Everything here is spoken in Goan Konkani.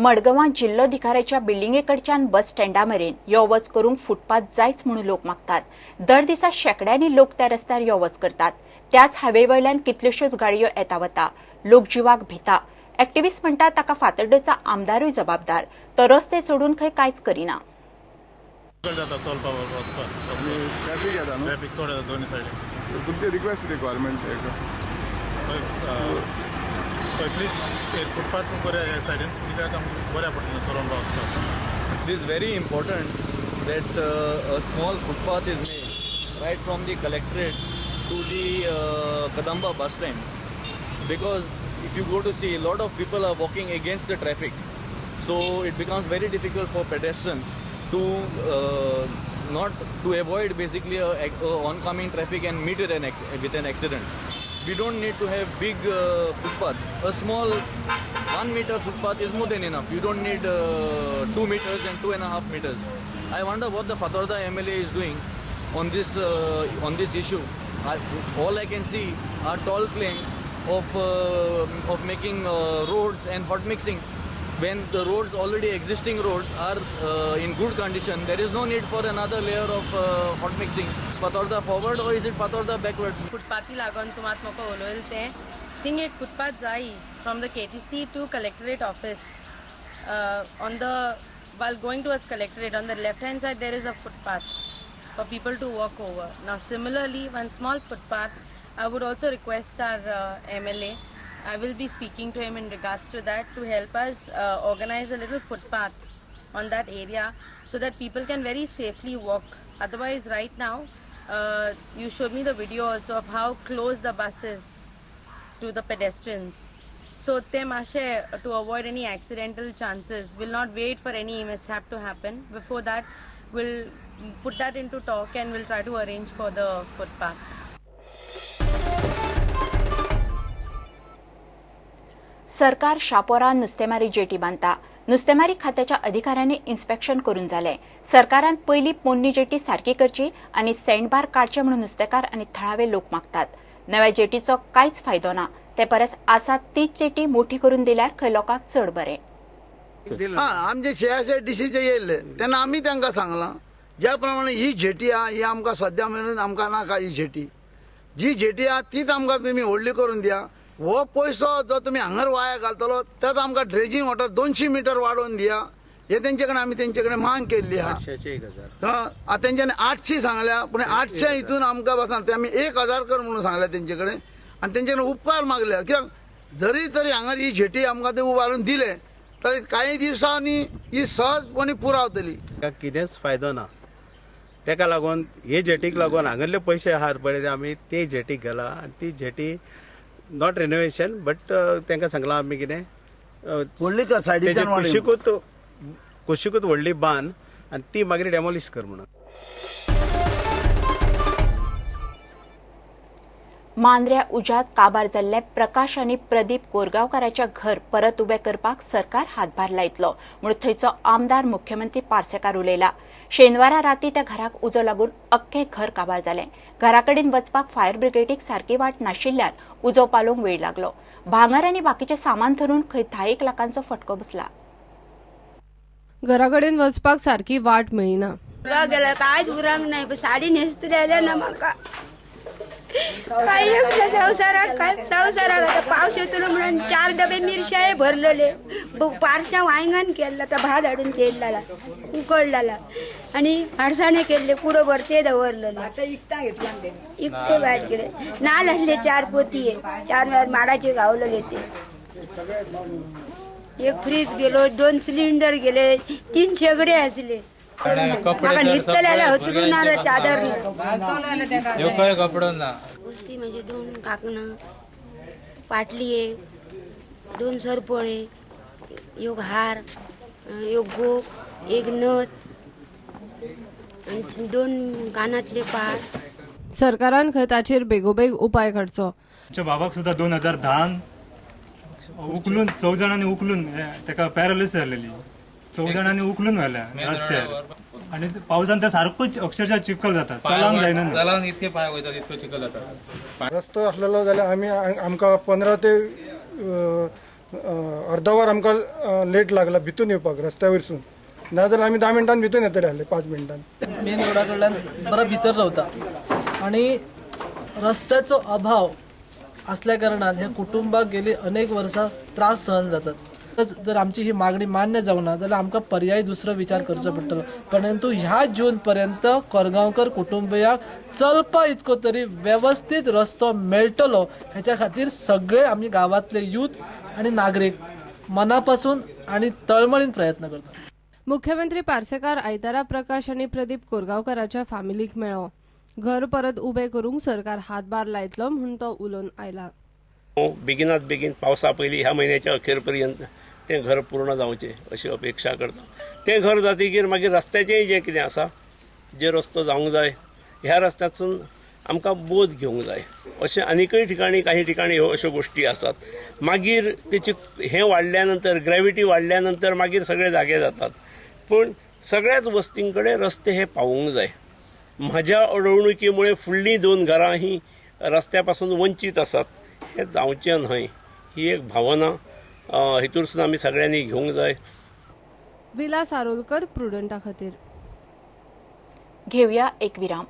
मडगांवां जिल्लोधिकाऱ्याच्या बिल्डिंगे कडच्यान बस स्टँडा मेरेन यो वच करूंक फुटपाथ जायच म्हणून लोक मागतात. दर दिसा शेंकड्यांनी लोक त्या रस्त्यार यो वच करतात. त्याच हायवे वयल्यान कितल्योश्योच गाडयो येता वता. लोक जिवाक भिता. एक्टिविस्ट म्हणटात ताका फातर्डेचो आमदारूय जबाबदार. तो रस्ते सोडून खंय कांयच करिना. जाता चलपाक वचपाक. ट्रॅफिक येता न्हू? ट्रॅफिक चड येता दोनी सायडीन. तुमचे रिक्वेस्ट कितें गव्हर्मेंट? एटलिस्ट एक फुटपाथ बऱ्या ह्या सायडीन, कित्याक आमकां बऱ्या पडटलें चलोवन वचपाक. It is very important that a small footpath is made right from the collectorate to the Kadamba bus stand, because if you go to see, a lot of people are walking against the traffic, so it becomes very difficult for pedestrians to not to avoid basically a oncoming traffic and meet with an accident. We don't need to have big footpaths. A small 1 meter footpath is more than enough. You don't need 2 meters and 2.5 meters. I wonder what the Fatorda MLA is doing on this issue. All I can see are tall claims of making roads and hot mixing. When the roads, already existing roads, are in good condition, there is no need for another layer of hot mixing. Is Fatorda forward or is it Fatorda backward? फुटपाथी लागून तुमात म्हाका उलयलें तें थिंग एक फुटपाथ जायी from the KTC to collectorate office. On the while going towards collectorate, on the left hand side there is a footpath for people to walk over. Now similarly, one small footpath, I would also request our MLA, I will be speaking to him in regards to that, to help us organize a little footpath on that area so that people can very safely walk. Otherwise right now, you showed me the video also of how close the bus is to the pedestrians. So them ashe, to avoid any accidental chances, will not wait for any mishap to happen. Before that, we'll put that into talk and we'll try to arrange for the footpath. सरकार शापोरा नुस्तेमारी जेटी बांदता. नुस्तेमारी खात्याच्या अधिकाऱ्यांनी इन्स्पेक्शन करून जालें. सरकारान पयली पोन्नी जेटी सारकी करची आनी सँडबार काडचे म्हणून नुस्तेकार आनी थळावे लोक मागतात. नव्या जेटीचो कांयच फायदो ना. ते परस आसा तीच जेटी मोठी करून दिल्यार खंय लोकांक चड बरें. आमचे शेयाशे डिशीचे येयल्ले तेन्ना आमी तांकां सांगलां, ज्या प्रमाणे ही जेटी आहा ही आमकां सद्या मेरेन आमकां नाका. ही जेटी जी जेटी आहा तीच आमकां तुमी व्हडली करून दिया. हो पयसो जो तुमी हांगर वाया घालतलो तेच आमकां ड्रेजींग वॉटर 200 मिटर वाडोवन दिया. हे तेंचे कडेन आमी तेंचे कडेन मांग केल्ली आहा. आतां तेंच्यांनी 800 सांगल्या, पूण 800 हितून आमकां बसना. ते आमी 1000 कर म्हणून सांगल्या तेंचे कडेन आनी तेंचे कडेन उपकार मागल्या. कित्याक जरी तरी हांगर ही जेटी आमकां ते उबारून दिले तरी कांय दिसांनी ही सहजपणी पुरावतली. कितेंच फायदो ना. तेका लागून हे जेटीक लागून हांगल्ले पयशे आहात पळय ते आमी ते जेटीक घाला आनी ती jetty not renovation but तांकां सांगलां आमी कितें व्हडली कर सायडीच्यान कुशीकूच कुशीकूच व्हडली बांद आनी ती मागीर डेमोलिश कर म्हणून. मांद्र्या उज्यात काबार जाल्ले प्रकाश आनी प्रदीप कोरगांवकाराच्या घर परत उबें करपाक सरकार हातभार लायतलो म्हूण थंयचो आमदार मुख्यमंत्री पार्सेकार उलयला. शेनवारा राती त्या घराक उजो लागून अख्खें घर काबार जालें. घरा कडेन वचपाक फायर ब्रिगेडीक सारकी वाट नाशिल्ल्यान उजो पालोवंक वेळ लागलो. भांगर आनी बाकीचें सामान धरून खंय 10 लाखांचो फटको बसला. घरा कडेन वचपाक सारकी वाट मेळना. कांयच उरंक नाही. साडी न्हेसतले जाल्यार ना म्हाका काय संवसाराक, काय संवसाराक आतां पावस येतलो म्हणून 4 डबे मिरशाय भरलेले, पारशां वांयगण केल्लें, आतां भात हाडून केल्ला, उकडलेला आनी हाडसाणे केल्ले, कुडो भर ते दवरलेले. इकते भायर कितें नाल आसले 4 पोतये, 4 माडाचे गावलेले ते. एक फ्रीज गेलो, 2 सिलिंडर गेले, 3 शेगडे आसले. म्हाका न्हिदतले जाल्यार हतरूण ना, चादर ना, कपडो ना. उस्ती म्हणजे 2 कांकणां, पाटली, 2 सरपळे, एक हार, एक गोप, एक नथ, 2 कानातले पार. सरकारान खंय ताचेर बेगोबेग उपाय काडचो. आमच्या बाबाक सुद्दां 2010 उखलून 4 जाणांनी उखलून ताका पॅरालिसीस जाल्लेली. 4 जाणांनी उखलून व्हेल्या रस्त्यार आनी पावसान तर सारकोच अक्षरशः चिखल जाता, चलोवंक जायना. चलोवंक इतके पांय वयतात, इतको चिखल जाता. रस्तो आसलेलो जाल्यार आमी आमकां 15 ते अर्द वर आमकां लेट लागला भितून येवपाक रस्त्या वयरसून, नाजाल्यार आमी 10 मिनटान भितून येतले आसले, 5 मिनटान. मेन रोडा कडल्यान बरो भितर रावता आनी रस्त्याचो अभाव असल्या कारणान हे कुटुंबाक गेली अनेक वर्सां त्रास सहन जातात. जर आमची ही मागणी मान्य जावना जाल्यार आमकां पर्याय दुसरो विचार करचो पडटलो, परंतु ह्या जून पर्यंत कोरगांवकर कुटुंबियाक चलपा इतको तरी वेवस्थीत रस्तो मेळटलो हेच्या खातीर सगळे आमी गांवांतले यूथ आनी नागरीक मनापासून आनी तळमळीन प्रयत्न करतात. मुख्यमंत्री पार्सेकार आयतारा प्रकाश आनी प्रदीप कोरगांवकाराच्या फामिलीक मेळ्ळो. घर परत उबें करूंक सरकार हातभार लायतलो म्हूण तो उलोवन आयला. बेगिनात बेगीन पावसा पयलीं ह्या म्हयन्याच्या अखेर पर्यंत तें घर पूर्ण जावचें अशी अपेक्षा करता. तें घर जातकीर मागीर रस्त्याचेंय जें कितें आसा, जे रस्तो जावंक जाय ह्या रस्त्यातसून आमकां बोध घेवंक जाय. अशें आनीकय ठिकाणी काही ठिकाणी ह्यो अश्यो गोश्टी आसात. मागीर तेची हें वाडल्या नंतर, ग्रॅविटी वाडल्या नंतर मागीर सगळे जागे जातात, पूण सगळ्याच वस्तीं कडेन रस्ते हे पावूंक जाय. म्हज्या अडवणुकीमुळे फुडलीं 2 घरां ही रस्त्या पासून वंचीत आसात, हें जावचें न्हय ही एक भावना हितूरसून आमी सगळ्यांनी घेवंक जाय. विलास आरोलकर, प्रुडंटा खातीर. घेवया एक विराम.